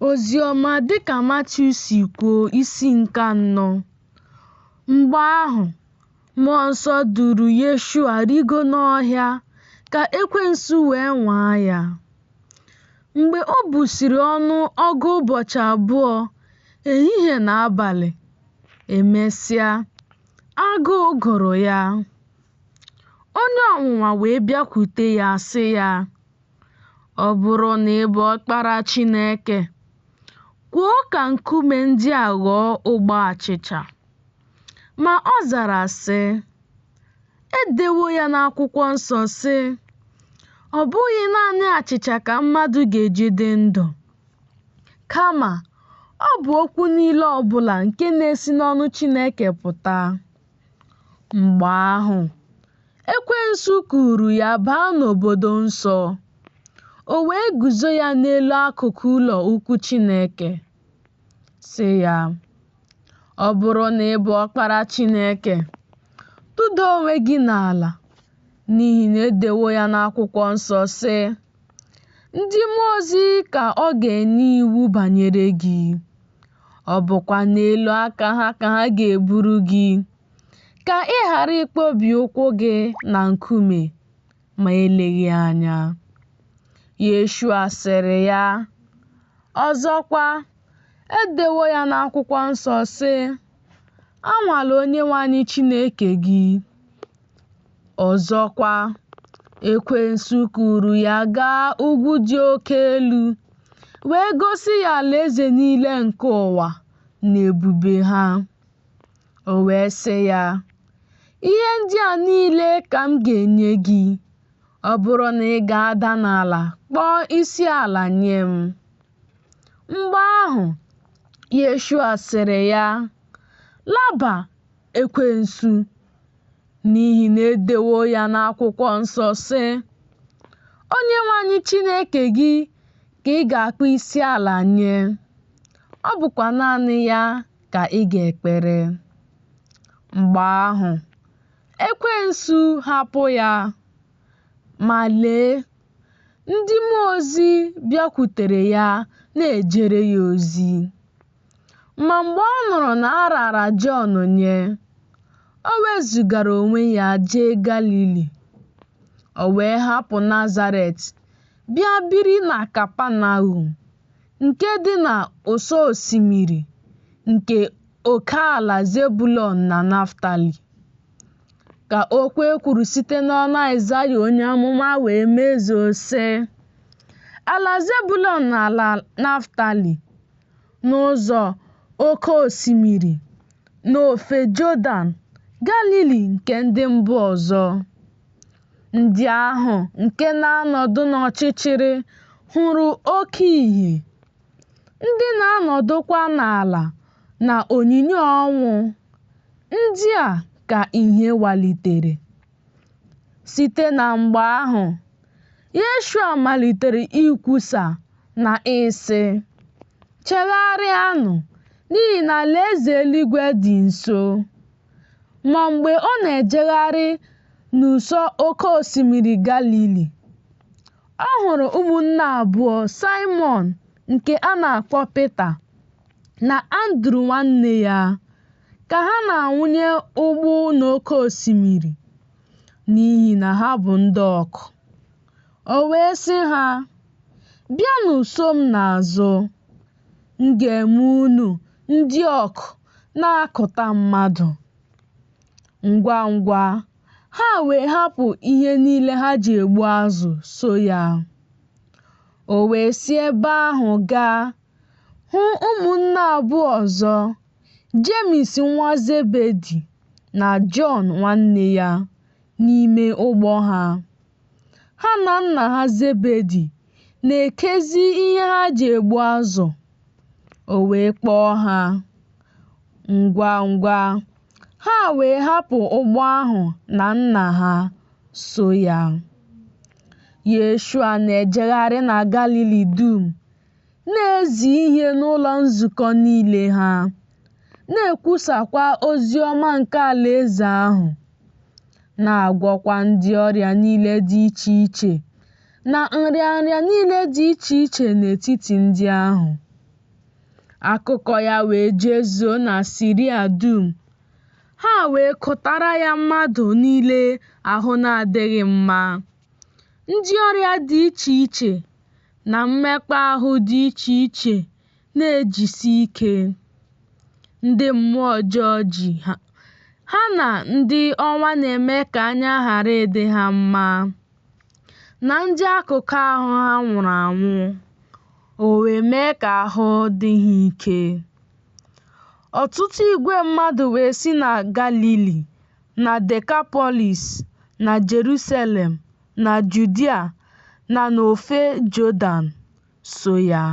Oziọma dịka Matiu si kwuo isi nke anọ. Mgbe ahụ, Mmụọ Nsọ duru Yeshua rigo n'ọhịa ka ekwensu wee nwaa ya. Mgbe o busịrị ọnụ ọgụ ụbọchị abụọ, ehihie na abalị, emesịa, agụụ gụrụ ya. Onye ọnwụnwa wee bịakwute ya sị ya, Ọ bụrụ na ị bụ ọkpara Chineke, kwuo ka nkume ndị a ghọọ ogbe achịcha. Ma ọ zara sị, E dewo ya n'akwụkwọ nsọ sị, Ọ bụghị naanị achịcha ka mmadụ ga-eji dị ndụ, kama ọ bụ okwu niile ọbụla nke na-esi n'ọnụ Chineke pụta. Mgbe ahụ, ekwensu kuuru ya baa n'obodo nsọ. O wee guzo ya n'elu akụkụ ụlọ ukwu Chineke, sị ya, Ọ bụrụ na ị bụ ọkpara Chineke, tụda onwe gị n'ala, n'ihi na e dewo ya n'akwụkwọ nsọ sị, Ndị mmụọ ozi ka ọ ga-enye iwu banyere gị. Ọ bụkwa n'elu aka ha ka ha ga-eburu gị, ka ị ghara ịkpọbi ụkwụ gị na nkume ma eleghị anya. Yeshua sịrị ya, Ọzọkwa, e dewo ya n'akwụkwọ nsọ sị, Anwala Onyenwe anyị Chineke gị. Ọzọkwa, ekwensu kuuru ya gaa ugwu dị oke elu, wee gosi ya alaeze niile nke ụwa na ebube ha. O wee sị ya, Ihe ndị a niile ka m ga-enye gị, ọ bụrụ na ị ga-ada n'ala kpọọ isi ala nye m. Mgbe ahụ, Yeshua sịrị ya, Laba, ekwensu, n'ihi na e dewo ya n'akwụkwọ nsọ sị, Onyenwe anyị Chineke gị ka ị ga-akpọ isi ala nye, ọ bụkwa naanị ya ka ị ga-ekpere. Mgbe ahụ, ekwensu hapụ ya, ma lee, ndị mmụọ ozi bịakwutere ya na-ejere ya ozi. Ma mgbe ọ nụrụ na a raara Jọn nye, o wezugara onwe ya jee Galili. O wee hapụ Nazaret bịa biri na Kapanahum nke dị n'ụsọ osimiri nke oke ala Zebụlọn na Naftali, ka okwu e kwuru site n'ọnụ Aịzaya onye amụma wee mezuo, sị, Ala Zebụlọn na ala Naftali, n'ụzọ oke osimiri, n'ofe Jọdan, Galili nke ndị mba ọzọ. Ndị ahụ nke na-anọdụ n'ọchịchịrị hụrụ oke ìhè, ndị na-anọdụkwa n'ala na onyinyo ọnwụ, ndị a ka ìhè walitere. Site na mgbe ahụ, Yeshua malitere ikwusa na ịsị, Chegharịanụ, n'ihi na alaeze eluigwe dị nso. Ma mgbe ọ na-ejegharị n'ụsọ oke osimiri Galili, ọ hụrụ ụmụnne abụọ Saịmọn nke a na-akpọ Pita na Andru nwanne ya ka ha na-awụnye ụgbụ n'oke osimiri, n'ihi na ha bụ ndị ọkụ. O wee sị ha, Bịanụ so m n'azụ, m ga-eme unu ndị ọkụ na-akụta mmadụ. Ngwa ngwa, ha wee hapụ ihe niile ha ji egbu azụ so ya. O wee si ebe ahụ gaa hụ ụmụnne abụọ ọzọ, Jemis nwa Zebedi na Jọn nwanne ya, n'ime ụgbọ ha. Ha na nna ha Zebedi na-ekezi ihe ha ji egbu azụ. O wee kpọọ ha. Ngwa ngwa, ha wee hapụ ụgbọ ahụ na nna ha, so ya. Yeshua na-ejegharị na Galili dum, na-ezi ihe n'ụlọ nzukọ niile ha, na-ekwusakwa ozi ọma nke alaeze ahụ, na-agwọkwa ndị ọrịa niile dị iche iche na nrịanrịa niile dị iche iche n'etiti ndị ahụ. Akụkọ ya wee jezuo na Siria dum. Ha wee kụtara ya mmadụ niile ahụ na-adịghị mma, ndị ọrịa dị iche iche na mmekpa ahụ dị iche iche na-ejisi ike, ndị mmụọ ọjọọ ji ha, ha na ndị ọnwa na-eme ka anya ghara ịdị ha mma, na ndị akụkụ ahụ ha nwụrụ anwụ, o wee mee ka ahụ dị ha ike. Ọtụtụ igwe mmadụ wee si na Galili na Dekapọlis na Jeruselem na Judia na n'ofe Jọdan so ya.